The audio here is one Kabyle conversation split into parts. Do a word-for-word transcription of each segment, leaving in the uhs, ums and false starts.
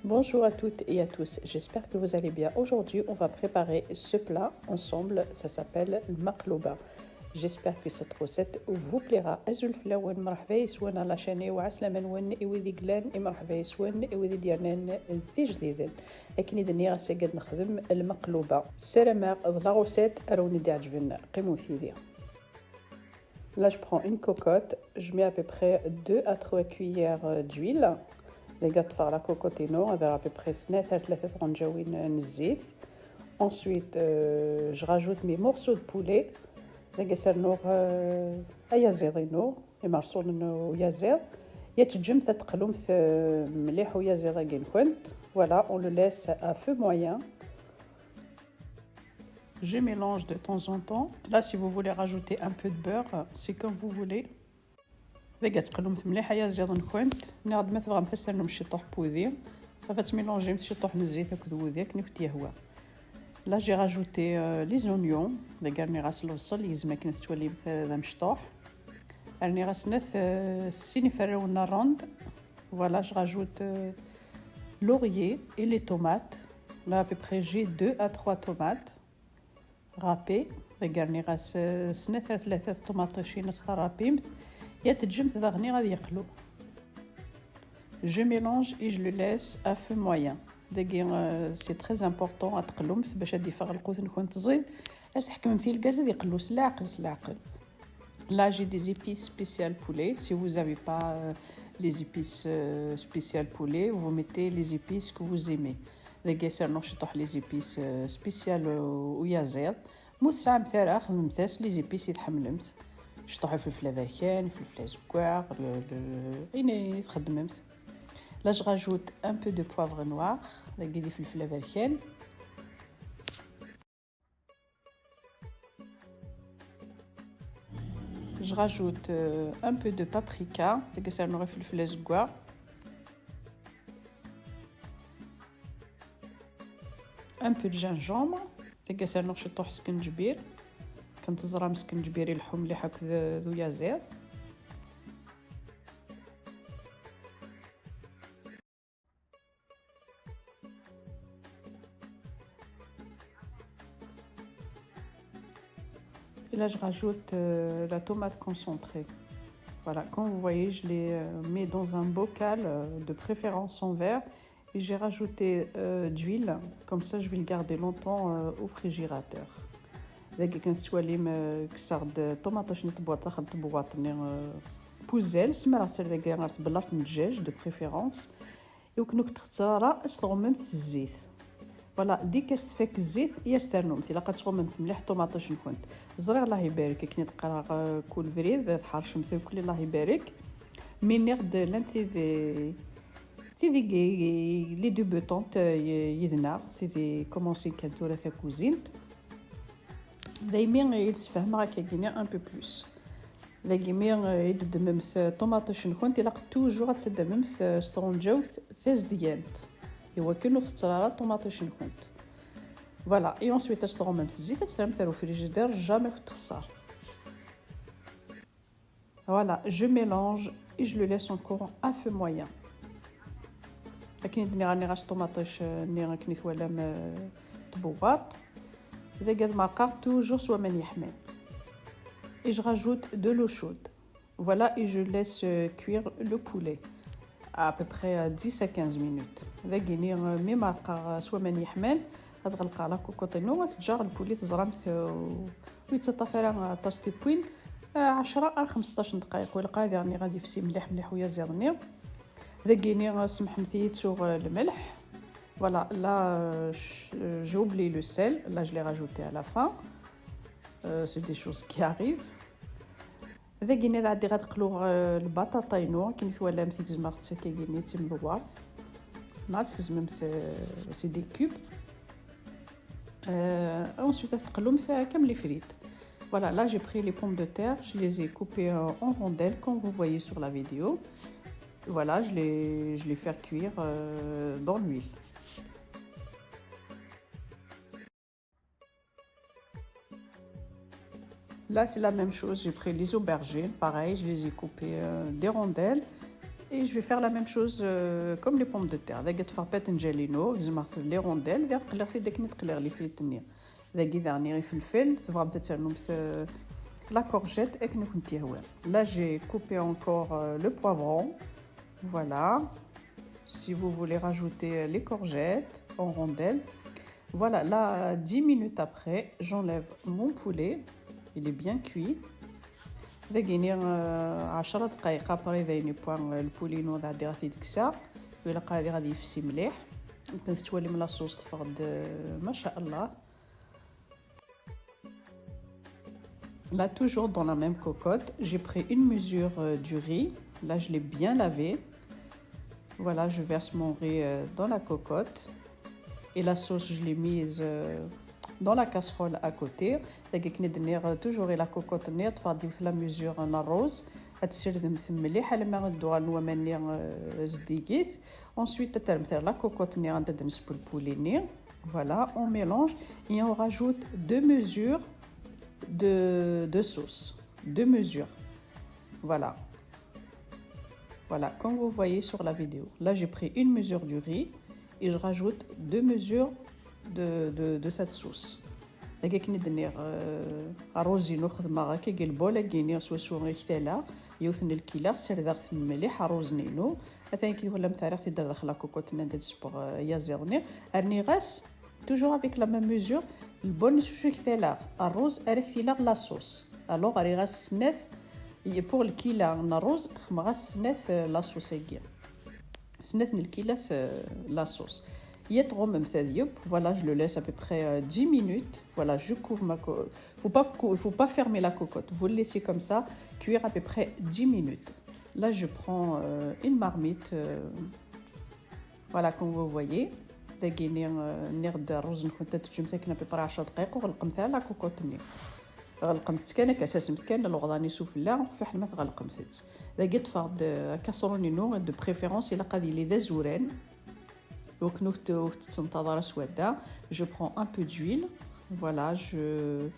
Bonjour à toutes et à tous, j'espère que vous allez bien. Aujourd'hui, on va préparer ce plat ensemble, ça s'appelle المقلوبة. J'espère que cette recette vous plaira. Azul fell-awen, مرحبا yes-wen ɣer la chaîne وعسلامة-nwen i wid i yellan, i مرحبا yes-wen i wid i d-yernan d ijdiden. Akken i d-nniɣ, ass-agi ad nexdem المقلوبة. Ssarameɣ d la recette ara wen-d-iɛeǧben. Qqimemt yid-i. Là, je prends une cocotte, je mets à peu près deux à trois cuillères euh, d'huile. Dagi ad ṭṭfeɣ la cocotte-inu, ad rreɣ à peu près snat ar tlata tɣenǧawin n zzit. Ensuite, euh, je rajoute mes morceaux de poulet. Dagi ad as-rnuɣ euh, ayaziḍ-inu, imerṣulen n uyaziḍ. Ad teǧǧemt ad teqlumt euh, mliḥ uyaziḍ-agi-nkent. Voilà, on le laisse à feu moyen. Je mélange de temps en temps. Là, si vous voulez rajouter un peu de beurre, c'est comme vous voulez. Dagi ad teqlumt mliḥ ayaziḍ-nkent. Nniɣ-d ma tebɣamt ad as-ternum ciṭuḥ n wudi, ṣafi ad tmilanjimt ciṭuḥ n zzit akked wudi akken i kent-yehwa. Là, j'ai rajouté euh, les oignons. Dagi rniɣ-as lebṣel, yezmer akken ad tettwalimt d amecṭuḥ. Rniɣ-as snat, euh, sin iferrawen n rrand. Voilà, je rajoute euh, laurier et les tomates. Là, à peu près, j'ai deux à trois tomates râpées. Dagi rniɣ-as euh, snat ar tlata ṭumaṭicin ad t-terrapimt. Ad teǧǧemt daɣen ad yeqlu. Je mélange et je le laisse à feu moyen. Dagi euh, c'est très important ad teqlumt bac ad d-iffeɣ lqut-nkent ẓid. Ad tḥekmemt i lgaz ad yeqlu s leɛqel, s leɛqel. Là, j'ai des épices spécial poulet. Si vous n'avez pas euh, les épices euh, spécial poulet, vous mettez les épices que vous aimez. Dagi ad as-rnuɣ ciṭuḥ les épices euh, spécial euh, uyaziḍ. Ma ur tesɛimt ara, xedmemt-as les épices i tḥemmlemt. Ciṭuḥ ifelfel aberkan, ifelfel azeggaɣ, le, le, ayen i txeddmemt. Là, je rajoute un peu de poivre noir. Dagi d ifelfel aberkan. Je rajoute euh, un peu de paprika, dagi ad as-rnuɣ ifelfel azeggaɣ. Un peu de gingembre, dagi ad as-rnuɣ ciṭuḥ skenǧbir. Akken teẓram skenǧbir ileḥḥu mliḥ akked d uyaziḍ. Et là, je rajoute euh, la tomate concentrée. Voilà, comme vous voyez, je l'ai euh, mis dans un bocal, euh, de préférence en verre. Et j'ai rajouté euh, d'huile. Comme ça, je vais le garder longtemps euh, au frigérateur. Dagi kan tettwalim euh, kkseɣ-d ṭumaṭic n tbwaṭ daxel tbwaṭ-nni euh, n wuzzal. Smareɣ-tt ar dagi ɣer tbellart n ddjaj, de préférence. Iwakken ur k-txeṣṣer ara, ad s-tɣummemt s zzit. Voilà, dès que as-tfak zzit, ad as-ternumt. Ilaq ad tɣummemt mliḥ ṭumaṭic-nkent. Ẓriɣ, Allah ibarek, akken i d-qqareɣ euh, kul brid, tḥercemt akk, Allah ibarek. Mi nniɣ-d llant tid, tid i, i, les débutantes euh, yid-neɣ, tid i commencen kan tura takuzint. Daymi i d-sfehmeɣ akka-gini un peu plus. Dagi mi euh, i d-teddmemt euh, ṭumaṭic-nkent, ilaq toujours ad teddmemt euh, s tɣenǧawt tazedgant. Iwakken ur txeṣṣer ara ṭumaṭic-nkent. Voilà, et ensuite ad s-tɣummemt zzit, ad tt-terremt ar ufrijider, jamais ur txeṣṣer. Voilà, je mélange et je le laisse encore à feu moyen. Akken i d-nniɣ, rniɣ-as ṭumaṭic-nni akken i twalam euh, tbewwaṭ. Dagi ad merqeɣ toujours s waman yeḥman. Et je rajoute de l'eau chaude. Voilà, et je laisse euh, cuire le poulet à peu près euh, dix à quinze minutes. Dagini euh, mi merqeɣ euh, s waman yeḥman, ad ɣelqeɣ la cocotte-inu, ad ǧǧeɣ le poulet, teẓramt euh, ur yettaṭṭaf ara aṭas tiwwin, euh, ɛecra ar xmesṭac n dqayeq, ilaq ad yerni ad yefsi mliḥ mliḥ uyaziḍ-nni. Dagini euh, semḥemt-iyi, ttuɣ euh, lmelḥ. Voilà, là euh, j'ai oublié le sel, là je l'ai rajouté à la fin. Euh, c'est des choses qui arrivent. Dagini ad ɛeddiɣ ad qluɣ euh, lbaṭaṭa-inu, akken i twalam tigezmeɣ-tt akka-gini d timdewwart. Neɣ ad tgezmemt euh, c'est des cubes. Euh, ensuite ad teqlumt euh, comme les frites. Voilà, là j'ai pris les pommes de terre, je les ai coupées euh, en rondelles comme vous voyez sur la vidéo. Voilà, je les, je les fais cuire euh, dans l'huile. Là, c'est la même chose. J'ai pris les aubergines, pareil, je les ai coupées euh, des rondelles. Et je vais faire la même chose, euh, comme les pommes de terre. Dagi ṭṭfeɣ patenǧal-inu, gezmeɣ-t d les rondelles, diɣ qliɣ-t-id akken i d-qliɣ les frites-nni. Dagi daɣen ifelfel, tebɣamt ad ternumt, euh, la courgette akken i kent-yehwa. Là, j'ai coupé encore, euh, le poivron. Voilà. Si vous voulez rajouter, euh, les courgettes en rondelles. Voilà, là, dix minutes après, j'enlève mon poulet. Il est bien cuit. Dagini, euh, عشرة دقايق après, dayen yewwa, euh, lpuli-inu, ad ɛeddiɣ ad t-id-kkseɣ. Ilaq ad, ad yefsi mliḥ. Akken tettwalim, la sauce teffeɣ-d, euh, ma sha Allah. Là, toujours dans la même cocotte, j'ai pris une mesure, euh, du riz. Là, je l'ai bien lavé. Voilà, je verse mon riz, euh, dans la cocotte. Et la sauce, je l'ai mise, euh, dans la casserole à côté. Dagi akken i d-nniɣ, euh, toujours i la cocotte-nni, ṭṭfeɣ-d yiwet la mesure n rruz. Ad tessirdemt mliḥ alamma ad d-uɣalen waman-nni, euh, zeddigit. Ensuite, ad terremt la cocotte-nni anda d-nesbu lpuli-nni. Voilà, on mélange et on rajoute deux mesures de, de sauce. Deux mesures. Voilà. Voilà, comme vous voyez sur la vidéo. Là, j'ai pris une mesure du riz et je rajoute deux mesures de, de, de cette sauce. Dagi akken i d-nniɣ, euh, rruz-inu xedmeɣ akka deg lbol-agi-nni s wasu i ktaleɣ, yiwet n lkila, ssardeɣ-t mliḥ rruzen-inu. Atan akken twalam, tariɣ-t-id ar daxel la cocotte-nni anda d-ssewweɣ, euh, iyaziḍ-nni. Rniɣ-as, toujours avec la même mesure, lbol s wacu i ktaleɣ rruz ara ktaleɣ la sauce. Alors, rriɣ-as snat, pour lkila n rruz, xedmeɣ-as snat, euh, la sauce-agi. Snat n lkilat, euh, la sauce. Yat ɣumem tadyeb, voilà, je le laisse à peu près, euh, dix minutes. Voilà, je couvre ma co-, faut pas cou-, faut pas fermer la cocotte. Vous le laissez comme ça cuire à peu près dix minutes. Là, je prends, euh, une marmite, euh, voilà, comme vous voyez. Dagini, euh, nniɣ-d rruz-nkent ad teǧǧemt akken à peu près عشرة دقايق, ur ɣellqemt ara la cocotte-nni. Ɣelqemt-tt kan akka, sersemt kan lɣeḍa-nni sufella, fiḥel ma tɣelqemt-tt. Dagi ṭṭfeɣ-d, euh, akaṣrun-inu, de préférence, ilaq ad yili d azuran. Ur ken-, ur ken-, ur k-tettenṭaḍ ara swadda. Je prends un peu d'huile. Voilà, je,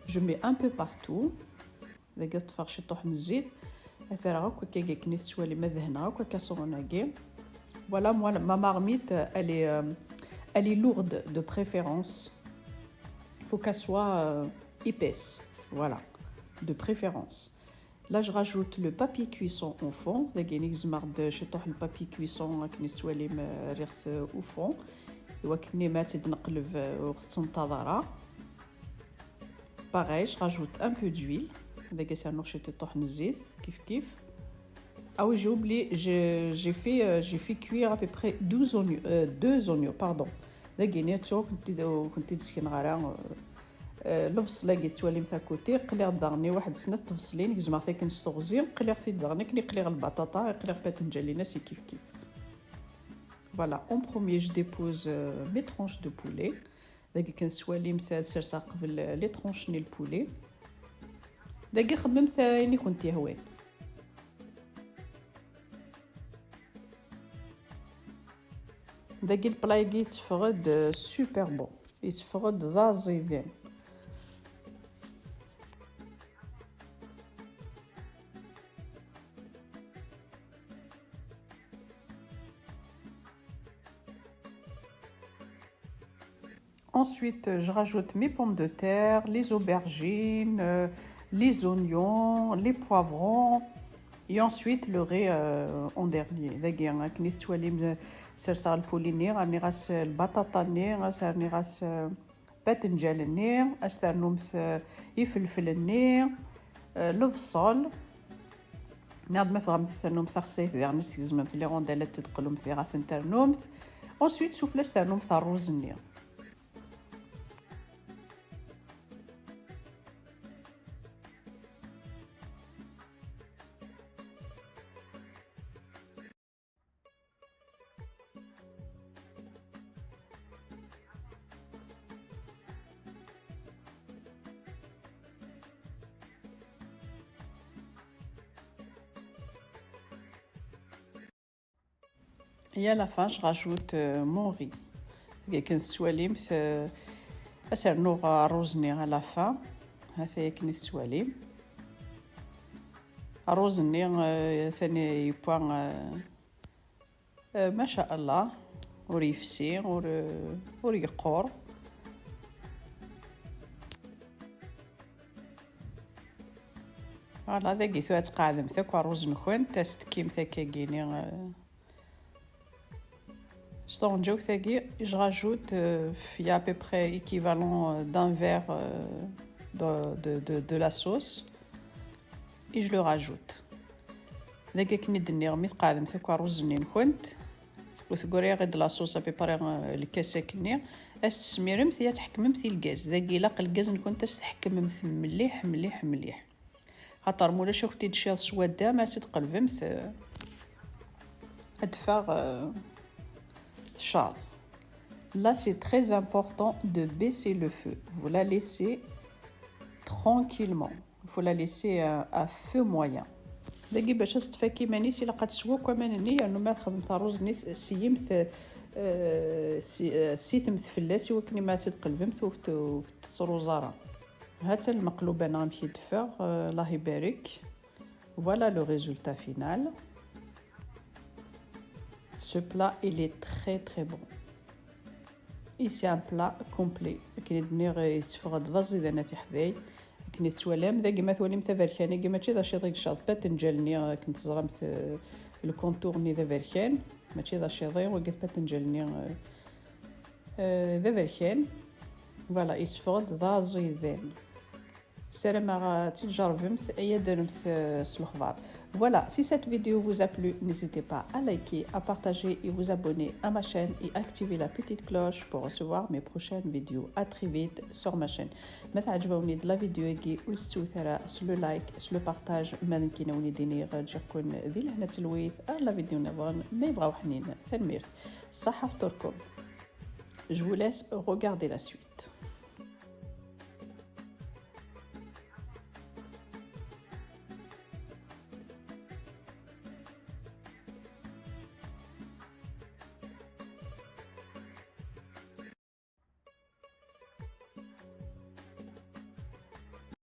je mets un peu partout. Dagi ṭṭfeɣ ciṭuḥ n zzit. Ad t-rreɣ akk akka, akken i tettwalim, ad dehneɣ akk akaṣrun-agi. Voilà, moi, ma marmite, elle est, euh, elle est lourde de préférence. Faut qu'elle soit, euh, épaisse. Voilà, de préférence. Là, je rajoute le papier cuisson au fond. Dagi gezmeɣ-d ciṭuḥ n papier cuisson, akken i tettwalim, euh, rriɣ-t au fond. Iwakken ma ad tt-id-neqleb, euh, ur ɣ-tettenṭaḍ ara. Pareil, je rajoute un peu d'huile. Dagi ad s-rnuɣ ciṭuḥ n zzit, kif kif. Ah oui, j'ai oublié, j'ai, j'ai fait, euh, j'ai fait cuire à peu près douze oignons, euh, deux oignons, pardon. Dagi-nni, ttuɣ, ur kent-id-, ur kent-id-sekneɣ ara, euh, euh, lebṣel-agi tettwalim à côté, qliɣ-d daɣen i waḥed snat tebṣlin, gezmeɣ-t akken s teɣzi, qliɣ-t-id daɣen akken i qliɣ lbaṭaṭa, i qliɣ patenǧal-ines, kif kif. Voilà, en premier, je dépose, euh, mes tranches de poulet. Dagi kan tettwalimt ad serseɣ qbel les tranches n lpuli. Dagi xemmemt ayen i kent-yehwan. Dagi lpla-agi yetteffeɣ-d super bon. Yetteffeɣ-d d aẓidan. Ensuite, je rajoute mes pommes de terre, les aubergines, euh, les oignons, les poivrons. Et ensuite, le riz, euh, en dernier. Dagi, akken i tettwalim, serseɣ lpuli-nni, rniɣ-as lbaṭaṭa-nni, rniɣ-as, euh, patenǧal-nni, ad s-ternumt, euh, ifelfel-nni, euh, lebṣel. Nniɣ-d ma tebɣamt ad s-ternumt taxsayt diɣen, ad s-tgezmemt les rondelles, ad tedqlumt diɣ ad ten-ternumt. Ensuite, sufella ad s-ternumt rruz-nni. Et à la fin, je rajoute, euh, mon riz. Akken tettwalimt, euh, ad s-rnuɣ rruz-nni à la fin. Ha-t-a akken i tettwalim. Rruz-nni, euh, atan yewwa, euh, آه، ما شاء الله، ur yefsi, ur, ur yeqqur. Voilà, dagi tura tqeɛdemt akk rruz-nkent, as-tekkimt akkagini, euh, s tɣenǧawt-agi, je rajoute, euh, il y a à peu près équivalent, euh, d'un verre, euh, de, de, de, de la sauce. Et je le rajoute. Dagi akken i d-nniɣ, mi tqeɛdemt akk rruz-nni-nkent, tegri-yaɣ-id la sauce à peu près, euh, lkas akkenni, as-tesmiremt, ya tḥekmemt i lgaz. Dagi ilaq lgaz-nkent as-tḥekmemt mliḥ, mliḥ, mliḥ. Xaṭer ma ulac ad kent-id-tcaḍ swadda, ma ad tt-id-tqelbemt, euh, ad d-teffeɣ, euh, tcaḍ. Là, c'est très important de baisser le feu. Vous la laissez tranquillement. Faut la laisser à, à feu moyen. Dagi bac ad s-tfak iman-is, ilaq ad teswa akk aman-nni, yernu ma txedmemt rruz-nni s-, syimt, euh, si-, euh, sitemt fell-as i wakken ma ad tt-id-tqelbemt ur t-, ur tettruẓ ara. Ha-tt-a lmeqluba-nneɣ amek i d-teffeɣ, euh, Allah ibarek. Voilà le résultat final. Ce plat, il est très, très bon. Et c'est un plat complet. Akken i d-nniɣ, yetteffeɣ-d d aẓidan a tiḥday. Akken i tettwalam, dagi ma twalim taberkan-agi, mačči d aciḍ i yecceḍ, patenǧal-nni, akken teẓramt, euh, le contour-nni d aberkan, mačči d aciḍi, wagi d patenǧal-nni, euh, euh, d aberkan. Voilà, yetteffeɣ-d d aẓidan. Ssarameɣ ad tt-id-tjerrbemt, ay ad d-taremt, euh, s lexbar. Voilà, si cette vidéo vous a plu, n'hésitez pas à liker, à partager et vous abonner à ma chaîne et activer la petite cloche pour recevoir mes prochaines vidéos. À très vite sur ma chaîne. Ma teɛǧeb-awen-id la vidéo-agi, ur tettut ara s le like, s le partage, ma d nekkini a wen-d-iniɣ ǧǧiɣ-ken di lehna d telwit, ar la vidéo nniḍen, ma yebɣa uḥnin. Tanemmirt. Ṣaḥa fṭurkum. Je vous laisse regarder la suite.